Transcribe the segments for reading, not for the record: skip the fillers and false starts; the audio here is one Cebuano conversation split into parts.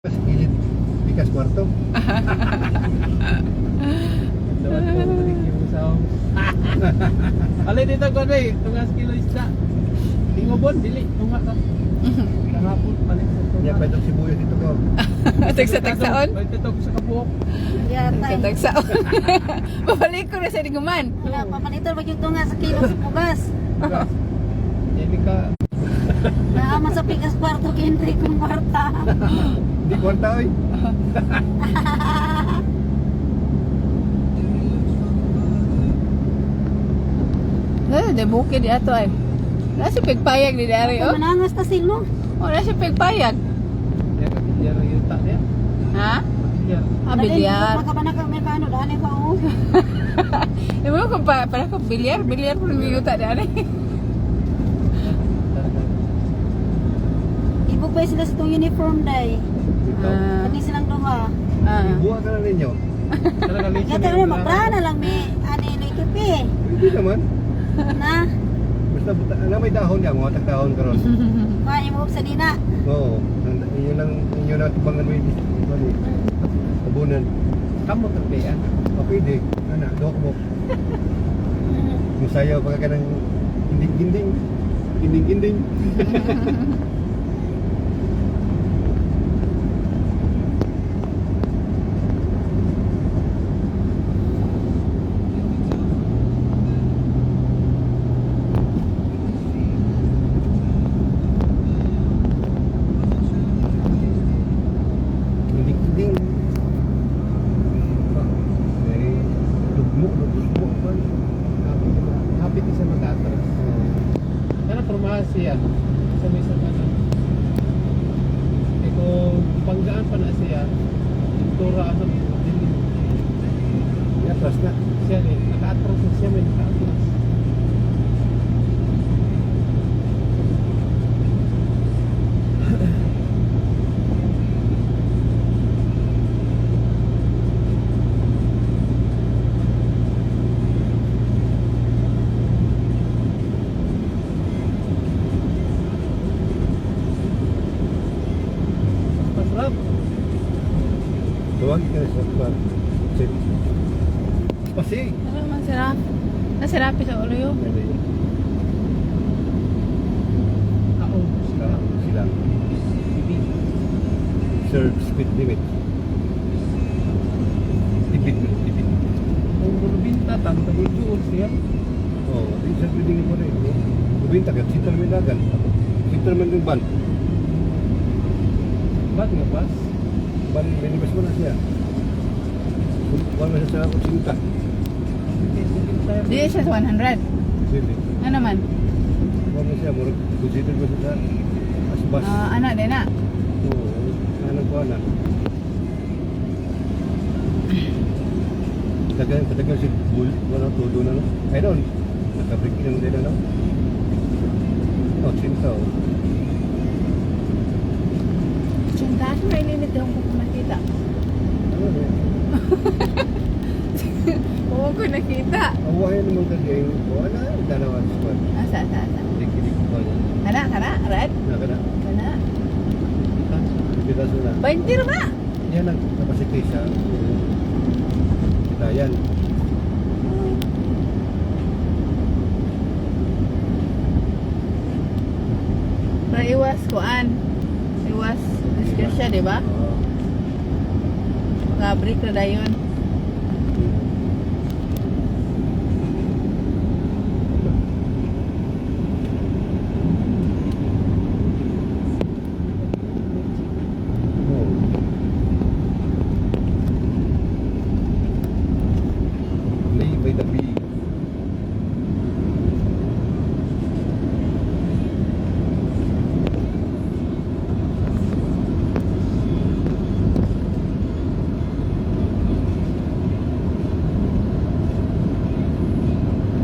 Sa gilid, pikas kwarto. Dapat po balik yung sa house. Alay dito ko na eh. Tungas kilo isda. Tingobon, dili. Tunga ka. Kahapon, palit sa tunga. Niya pa sibuyas dito ko. Tagsa-tagsaon. Balik dito sa kabuok. Yata. Tagsa-tagsaon. Babalik ko na sa Diguman. Wala pa palito pag yung tunga sa kilo sa bugas. Hindi ka. Naama sa pikas kwarto kendri kong kwarta. Hindi kwarta oy. Eh, de bukid di ato ay. Nasa pigpayag di dari oh. Manangas ta silo. Oh, nasa pigpayag. Hindi ka bilyar ang yuta niya. Ha? Bilyar. Ah, bilyar. Makapanak ang Amerikano daan ko oh. Imo ko pa para ko bilyar, bilyar pud yuta di ari. Ibog pa sila sa itong uniform day. Dito. Ah. Kani silang duha. Ah. Ibuha ka na ninyo. Talaga Kaya tayo na magprana lang mi ani ikipi. Hindi naman. Na, Basta buta, na may dahon niya, mga tagdahon karon. kuha mo sa dina. Oo. Inyo lang inyo na tubangan may ano eh, tabunan. Kamot ang kaya. O pwede. Ana, dok mo. Musayaw pa ka ng ginding-ginding. Ginding-ginding. Ginding-ginding. Ah, eh, dugmo, dugmo pa. Happy ka sa mag-atras. Oo. Pero pormahan siya. Sa may sa ano. Eh kung panggaan pa na siya, pintura ano, dili. Atras na. Siya eh, naka-atras na siya, may naka-atras. Pasrap. Tawagin ka na sa kwan. Sit. Pasig. Ano man sira? Nasira sa ulo yo. Kaong. Sila. Sila. Bibi. Serve speed limit. Tipid, tipid. Kung gulubinta, tanto guljuol siya. Oo, oh, di sa speed limit mo rin. Kubinta ka, sitar mo dagan. Sitar mo yung ban. Ba't nga bas? Ban, minibas mo na siya. Ban mo siya sa 80. Hindi, sige tayo. Di siya sa 100. Dili. Ano naman? Ban mo siya, murag, consider mo siya sa as bus. Ah, ana din na. Oo, anong kuha na. Tagal, tagal si Bull, wala todo na no. Ay doon, nakabreak na din na no. Oh, 80 oh. Tsinta, may limit yung ko nakita. Ano eh? Oo ko nakita. Awahin naman kasi yung wala, dalawa squad. Asa, asa, asa. Kilig ko niya. Kana, kana, red. Naka na, Kana. kita na. 20 ra. Yan ang kapasikay sa kita yan. Para iwas kuan. Iwas disgrasya, di ba? Oo. Maka-break na dayon. Oo. Play by the bee.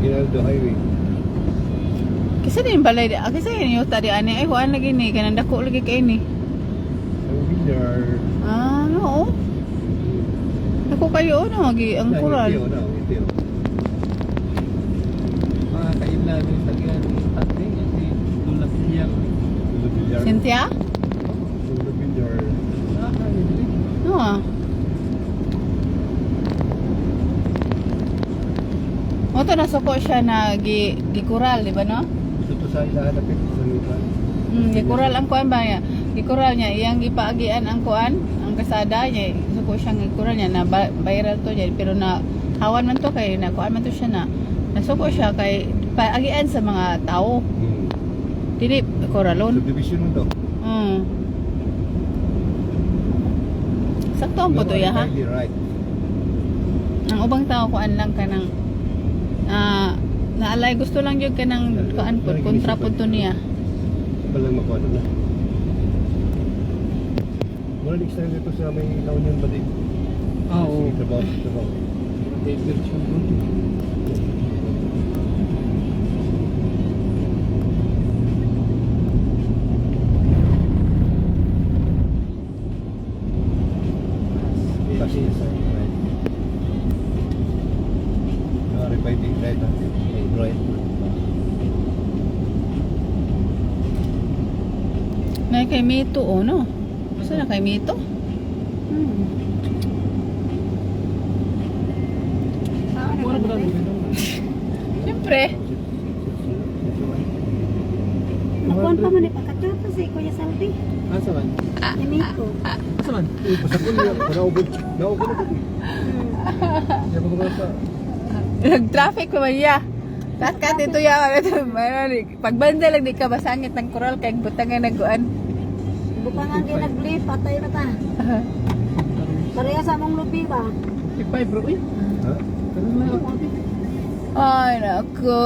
Ginaldo Highway. Kasi din balay di, ah, kasi yun yuta di ani ay kuan lagi ni kanang dako lagi kay ni. Ang billiard. Ah, no. Dako kayo no, gi ang kural. Ito, no, ito. Mga kaila ni tagian ni Tate, si Lula Villar. Lula Billiard. Cynthia? Lula Billiard. Ah, Mo to nasuko siya na gi gikural, di ba no? Gusto to sa ilahan dapit sa mika. Gikural ang kuan ba niya? Gikural niya iyang gipaagian ang kuan, ang kasada niya. Suko siyang gikural niya na viral to niya pero na hawan man to kay na kuan man to siya na nasuko siya kay paagian sa mga tao. Dili koralon. Subdivision man to. Sakto ang puto ya ha. Highly right. Ang ubang tao kuan lang kanang naalay gusto lang gyud kanang kuan pud kontra pud to niya. Walang makuha na. Wala next time dito sa may La Union ba di? Ah, oo. Sige, trabaho, trabaho. Paper siya bro. Kasi sa right. RFID, right ah. Right. Nay kay Mito oh no. Basta na kay Mito? Mura ba lang? Siyempre. Nakuan pa man eh, pagkatuto si Kuya Salvi. Asa man? Ni Miko. Asa man? Uy, pasakol niya. Naubod. Naubod na kami. Siya pa mga pa. Nag-traffic pa man niya. Kat ito ya. Pagbanda lang di ka basangit ng koral kay butangan nagkuan. Buka nga di nag-blip, patay na ta. Pareha sa among lubi ba? 55 bro. Uy, Ha? ganun lang ako. Ay nako.